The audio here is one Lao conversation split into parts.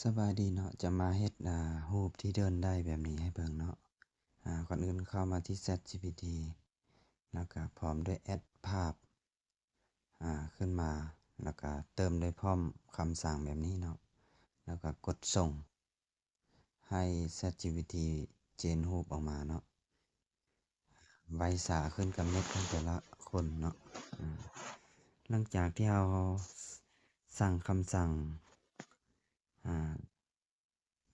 ສະບາຍດີເນາະ, ຈະມາເຮັດ ອ່າ ຮູບທີ່ເດີນໄດ້ແບບນີ້ໃຫ້ເບິ່ງເນາະ. ອ່າ ກ່ອນອື່ນເຂົ້າມາທີ່ ChatGPT ແລ້ວກະພ້ອມດ້ວຍ add ພາບ ອ່າ ຂຶ້ນມາ ແລ້ວກະເຕີມດ້ວຍ prompt ຄຳສັ່ງແບບນີ້ເນາະ, ແລ້ວກະກົດສົ່ງ ໃຫ້ ChatGPT ເຈນຮູບອອກມາເນາະ. ໄວຊ້າຂຶ້ນກັບເນັດຂອງແຕ່ລະຄົນເນາະ. ອາ ຫຼັງຈາກທີ່ເຮົາສັ່ງຄຳສັ່ງ ອາ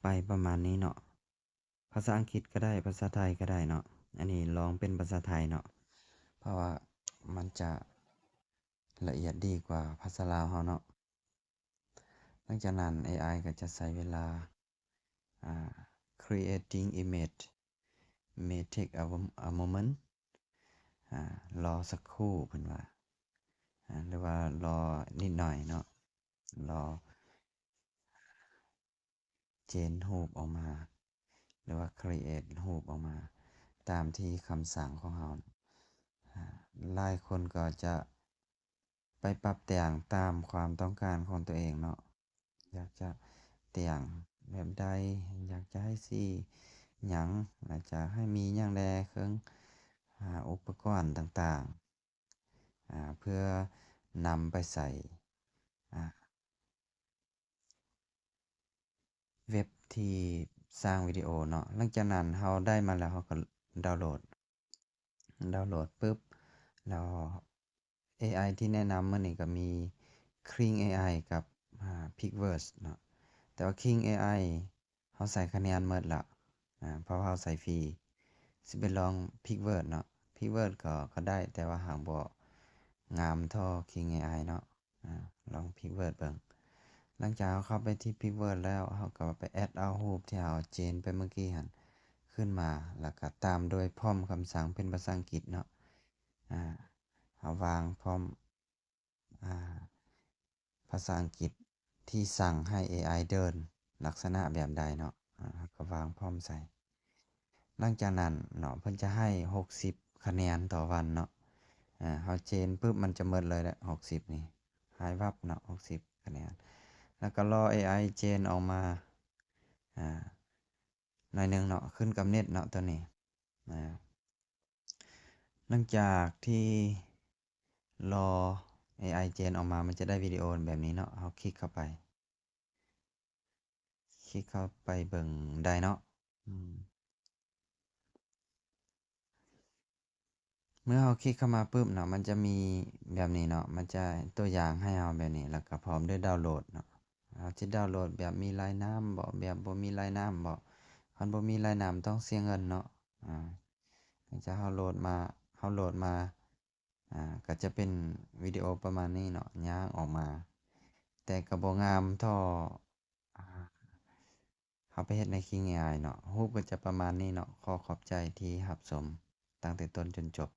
ໄປປະມານນີ້ເນາະ, ພາສາອັງກິດກໍໄດ້ ພາສາໄທກໍໄດ້ເນາະ. ອັນນີ້ລອງເປັນພາສາໄທເນາະ ເພາະວ່າມັນຈະລະອຽດດີກວ່າພາສາລາວເຮົາເນາະ. ຫຼັງຈາກນັ້ນ ເອໄອ ກໍຈະໃຊ້ເວລາ ອ່າ creating image may take a, a moment. ອ່າ ລໍສັກຄູ່ ເພິ່ນວ່າ ອ່າ ຫຼືວ່າລໍນິດໜ້ອຍເນາະ, ລໍເຈນຮູບອອກມາ ຫຼືວ່າ create ຮູບອອກມາ ຕາມທີ່ຄຳສັ່ງຂອງເຮົາ. ອ່າ ຫຼາຍຄົນກໍຈະ ໄປປັບແຕ່ງຕາມຄວາມຕ້ອງການຂອງຕົວເອງເນາະ, ຢາກຈະແຕ່ງແບບໃດ, ຢາກຈະໃຫ້ສີຫຍັງ, ຢາກຈະໃຫ້ມີຫຍັງແດ່, ເຄື່ອງ ອາ ອຸປະກອນຕ່າງໆ ອາ ເພື່ອນຳໄປໃສ່ ອາ ເວັບທີ່ສ້າງວິດີໂອເນາະ. ຫຼັງຈາກນັ້ນເຮົາໄດ້ມາແລ້ວ ເຮົາກໍດາວໂຫຼດ ດາວໂຫຼດປຶບ ແລ້ວເອໄອທີ່ແນະນຳມື້ນີ້ກໍມີ Kling ເອໄອ ກັບ ອາ Picverse ເນາະ. ແຕ່ວ່າ Kling ເອໄອ ເຮົາໃສ່ຄະແນນໝົດລະ ອາ ເພາະວ່າເຮົາໃສ່ຟຣີ. ຊິໄປລອງ Picverse ເນາະ, Picverse ກໍ ກໍໄດ້ ແຕ່ວ່າຫາກບໍ່ງາມເທົ່າ Kling ເອໄອ ເນາະ. ອາ ລອງ Picverse ເບິ່ງ. ຫຼັງຈາກເຮົາເຂົ້າໄປທີ່ Picverse ແລ້ວ ເຮົາກໍໄປ add ເອົາຮູບທີ່ເຮົາເຈນໄປເມື່ອກີ້ຫັ້ນຂຶ້ນມາ ແລ້ວກໍຕາມດ້ວຍ prompt ຄຳສັ່ງເປັນພາສາອັງກິດເນາະ. ອາ ເຮົາວາງ prompt ອາ ພາສາອັງກິດທີ່ສັ່ງໃຫ້ເອໄອເດີນລັກສະນະແບບໃດເນາະ, ອາ ເຮົາກໍວາງ prompt ໃສ່. ຫຼັງຈາກນັ້ນເນາະ ເພິ່ນຈະໃຫ້ຫົກສິບຄະແນນຕໍ່ວັນເນາະ. ອາ ເຮົາເຈນປຶບ ມັນຈະໝົດເລີຍແຫຼະ ຫົກສິບນີ້ ຫາຍວັບເນາະ ຫົກສິບຄະແນນ. ແລ້ວກໍລໍເອໄອເຈນອອກມາ ອາ ໜ້ອຍໜຶ່ງເນາະ, ຂຶ້ນກັບເນັດເນາະ ຕົວນີ້. ອາ ຫຼັງຈາກທີ່ລໍເອໄອເຈນອອກມາ ມັນຈະໄດ້ວິດີໂອແບບນີ້ເນາະ, ເຮົາຄລິກເຂົ້າໄປ ຄລິກເຂົ້າໄປເບິ່ງໄດ້ເນາະ. ອືມ ເມື່ອເຮົາຄລິກເຂົ້າມາປຶບເນາະ ມັນຈະມີແບບນີ້ເນາະ, ມັນຈະຕົວຢ່າງໃຫ້ເຮົາແບບນີ້ ແລ້ວກໍພ້ອມດ້ວຍດາວໂຫຼດເນາະ. ເຮົາຈະດາວໂຫຼດແບບມີລາຍນ້ຳບໍ ແບບບໍ່ມີລາຍນ້ຳບໍ? ຄັນບໍ່ມີລາຍນ້ຳຕ້ອງເສຍເງິນເນາະ. ອາ ຫຼັງຈາກເຮົາໂຫຼດມາ ເຮົາໂຫຼດມາ ອາ ກໍຈະເປັນວິດີໂອປະມານນີ້ເນາະ, ຍ່າງອອກມາ ແຕ່ກໍບໍ່ງາມເທົ່າ ອາ ເຮົາໄປເຮັດໃນ Kling ເອໄອ ເນາະ. ຮູບກໍຈະປະມານນີ້ເນາະ. ຂໍຂອບໃຈທີ່ຮັບຊົມຕັ້ງແຕ່ຕົ້ນຈົນຈົບ.